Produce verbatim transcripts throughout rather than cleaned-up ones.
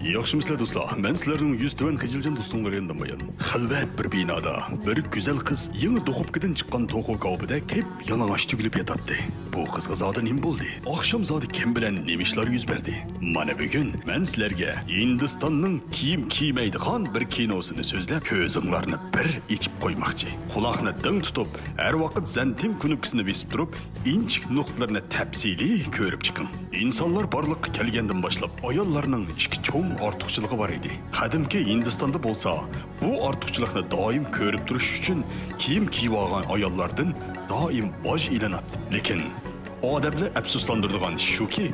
ياخشىمۇسىلەر دوستلار؟ مەن سىلەرنىڭ يۈزى تۆۋەن خىجىلجان دوستۇڭلار يېنىدىن بايان. خىلۋەت بىر بىنادا بىر گۈزەل قىز يېڭى دوخۇپكىدىن چىققان توخۇ كاۋىپىدە كەيپ يالىڭاچ تۈگۈلۈپ ياتاتتى. بۇ قىزغا زادى نېمە بولدى؟ ئاخشام زادى كىم بىلەن نېمە ئىشلار يۈز بەردى؟ مانا بۈگۈن مەن سىلەرگە ھىندىستاننىڭ كىيىم كىيمەيدىغان بىر كىنوسىنى سۆزلەپ، كۆزۈڭلارنى بىر ئېچىپ قويماقچى. قۇلاقنى دىڭ تۇتۇپ، ھەر ۋاقىت زەنتىم كۇنۇپكىسىنى بېسىپ تۇرۇپ، ئىنچىكە نۇقتىلىرىنى تەپسىلىي كۆرۈپ چىقىڭ. ئىنسانلار بارلىققا كەلگەندىن باشلاپ، ئاياللارنىڭ ئىككى چوڭ ئارتۇقچىلىقى بار ئىدى. قەدىمكى ھىندىستاندا بولسا، بۇ ئارتۇقچىلىقنى دائىم كۆرۈپ تۇرۇش ئۈچۈن كىيىم كىيىۋالغان ئاياللاردىن دائىم باج ئېلىناتتى. لېكىن ئادەملەر ئەپسۇسلاندۇرىدىغان شۇكى،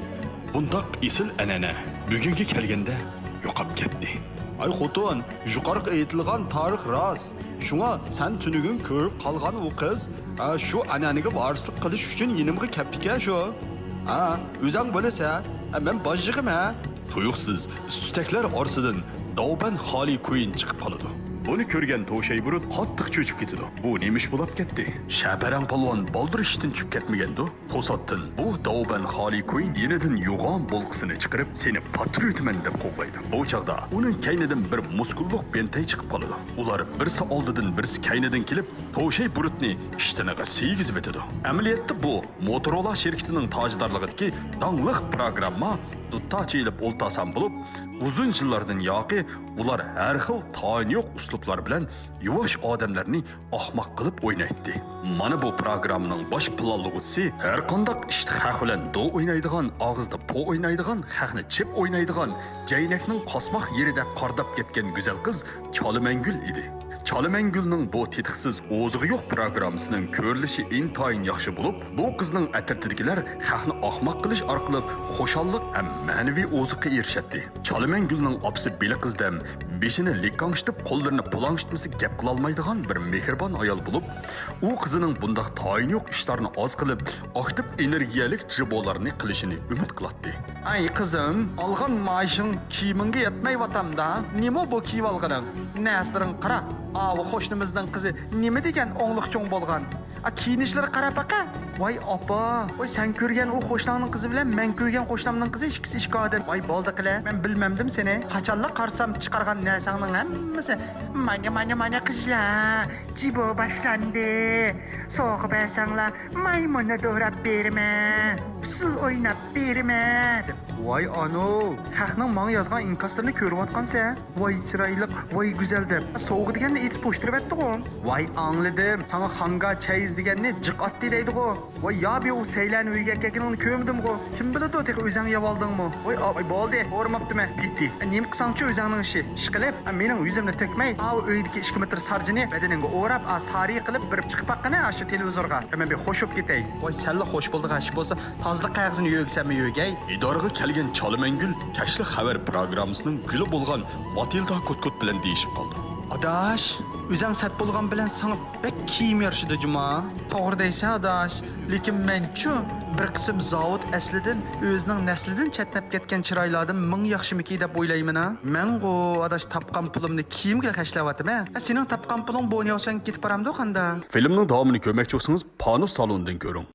بۇنداق ئېسىل ئەنئەنە بۈگۈنگە كەلگەندە يوقاپ كەتتى. ئاي خوتۇن، يۇقىرىقى ئېيتىلغان تارىخ راست. شۇڭا سەن تۈنۈگۈن كۆرۈپ قالغان ئۇ قىز، ئا، شۇ ئەنئەنىگە ۋارىسلىق قىلىش ئۈچۈن يېنىمغا كەپتىكەن شۇ. ئا، ئۆزەڭ بىلىسەن، ئا، مەن باج يىغىمەن. تۇيۇقسىز ئىس-تۈتەكلەر ئارىسىدىن داۋبەن خالى كۇيىن چىقىپ قالىدۇ. بۇنى كۆرگەن توشەي بۇرۇت قاتتىق چۆچۈپ كېتىدۇ. بۇ نېمە ئىش بولاپ كەتتى؟ شەپەرەڭ پالۋان بالدۇر ئىشتىن چۈشۈپ كەتمىگەندۇ؟ توساتتىن بۇ داۋبەن خالى كۇيىن يېنىدىن يوغان بولقىسىنى چىقىرىپ، سېنى پاتۇرۇۋېتىمەن دەپ قوغلايدۇ. بۇ چاغدا ئۇنىڭ كەينىدىن بىر مۇسكۇللۇق بەنتەي چىقىپ قالىدۇ. ئۇلار بىرسى ئالدىدىن، بىرسى كەينىدىن كېلىپ، توشەي بۇرۇتنى ئىشتىنىغا سىيگۈزۈۋېتىدۇ. ئەمەلىيەتتە بۇ موتورولا شىركىتىنىڭ تاجدارلىقىدىكى داڭلىق پىروگرامما دۇتتا چېلىپ ئولتۇرسام بولۇپ، ئۇزۇن يىللاردىن ياقى ئۇلار ھەر خىل تايىنى يوق ئۇسلۇبلار بىلەن يۇۋاش ئادەملەرنى ئاخماق قىلىپ ئوينايتتى. مانا بۇ پىروگراممىنىڭ باش پىلانلىغۇچىسى ھەر قانداق ئىشتا خەق بىلەن دو ئوينايدىغان، ئاغزىدا پو ئوينايدىغان، خەقنى چىپ ئوينايدىغان، جەينەكنىڭ قاسماق يېرىدەك قارداپ كەتكەن گۈزەل قىز چالىمەنگۈل ئىدى. چالىمەنگۈلنىڭ بۇ تېتىقسىز ئوزۇقى يوق پىروگراممىسىنىڭ كۆرۈلۈشى ئىنتايىن ياخشى بولۇپ، بۇ قىزنىڭ ئەترىتىدىكىلەر خەقنى ئاخماق قىلىش ئارقىلىق خۇشاللىق ھەم مەنىۋى ئوزۇققا ئېرىشەتتى. چالىمەنگۈلنىڭ ئاپىسى بېلىق قىزدەم بېشىنى لىكاڭشىتىپ، قوللىرىنى پۇلاڭشىتمىسا گەپ قىلالمايدىغان بىر مېھرىبان ئايال بولۇپ، ئۇ قىزىنىڭ بۇنداق تايىنى يوق ئىشلارنى ئاز قىلىپ، ئاكتىپ ئېنېرگىيەلىك جىبولارنى قىلىشىنى ئۈمىد قىلاتتى. ئەي قىزىم، ئالغان مائاشىڭ كىيىمىڭگە يەتمەيۋاتامدا؟ نېمە بۇ كىيىۋالغىنىڭ؟ نەرسىلىرىڭگە قارا. ئاۋۇ قوشنىمىزنىڭ قىزى نېمە دېگەن ئوڭلۇق چوڭ بولغان. ئا، كىيىنىشلىرىگە قارا پەقە. ۋاي ئاپا، ۋاي سەن كۆرگەن ئۇ قوشناڭنىڭ قىزى بىلەن مەن كۆرگەن قوشنامنىڭ قىزى ئىككىسى ئىككى ئادەم. ۋاي بالدى قىلە، مەن بىلمەمدىم سېنى. قاچانلا قارىسام چىقارغان نەرسەڭنىڭ ھەممىسى مانا، مانا، مانا قىزلار، جىبو باشلاندى. سوغا بەرسەڭلار مايمۇننى دوراپ بېرىمەن، ئۇسسۇل ئويناپ بېرىمەن دەپ. ۋاي ئانو، خەقنىڭ ماڭا يازغان ئىنكاسلىرىنى كۆرۈۋاتقانسەن. ۋاي چىرايلىق، ۋاي گۈزەل دەپ سوۋغا دېگەننى ئېتىپ توشتۇرۇۋەتتىغۇ. ۋاي ئاڭلىدىم، ساڭا خانگا چەيز دېگەننى جىق ئاتتى دەيدىغۇ. ۋاي يا بىر ئۇ سەيلەننى ئۆيگە ئەكەلگىنىڭنى كۆرمىدىمغۇ. كىم بىلىدۇ، تېخى ئۆزەڭ يەۋالدىڭمۇ؟ ۋاي ئاۋاي، بولدى، ھورماپتىمەن، بىتتى. نېمە قىلساڭچۇ ئۆزەڭنىڭ ئىشى. ئىشقىلىپ، مېنىڭ يۈزۈمنى تۆكمەي، ئاۋۇ ئۆيدىكى ئىككى مېتىر سارجىنى بەدىنىڭگە ئوراپ، ئا، سارى قىلىپ بېرىپ چىقىپ باققىنە ئاشۇ تېلېۋىزورغا. مەن بىر خوش بولۇپ كېتەي. ۋاي سەنلا خوش بولىدىغان ئىش بولسا، تازىلىق قەغىزىنى يۆگىسەممۇ يۆگەي؟ ئىدارىگە كەلگەن چالىمەنگۈل كەچلىك خەۋەر پىروگراممىسىنىڭ گۈلى بولغان ماتىلدا كوتكوت بىلەن دېيىشىپ قالىدۇ. ئاداش، ئۆزەڭ سەت بولغان بىلەن ساڭا بەك كىيىم يارىشىدۇ جۇما. توغرا دەيسەن ئاداش، لېكىن مەنچۇ بىر قىسىم زاۋۇت ئەسلىدىن ئۆزىنىڭ نەسلىدىن چەتنەپ كەتكەن چىرايلاردىن مىڭ ياخشىمىكى دەپ ئويلايمەن ھە. مەنغۇ ئاداش تاپقان پۇلۇمنى كىيىمگىلا خەجلەۋاتىمەن. ھە، سېنىڭ تاپقان پۇلۇڭ بونياۋسەنگە كېتىپ بارامدۇ قاندا؟ فىلىمنىڭ داۋامىنى كۆرمەكچى بولسىڭىز، پانۇس سالونىدىن كۆرۈڭ.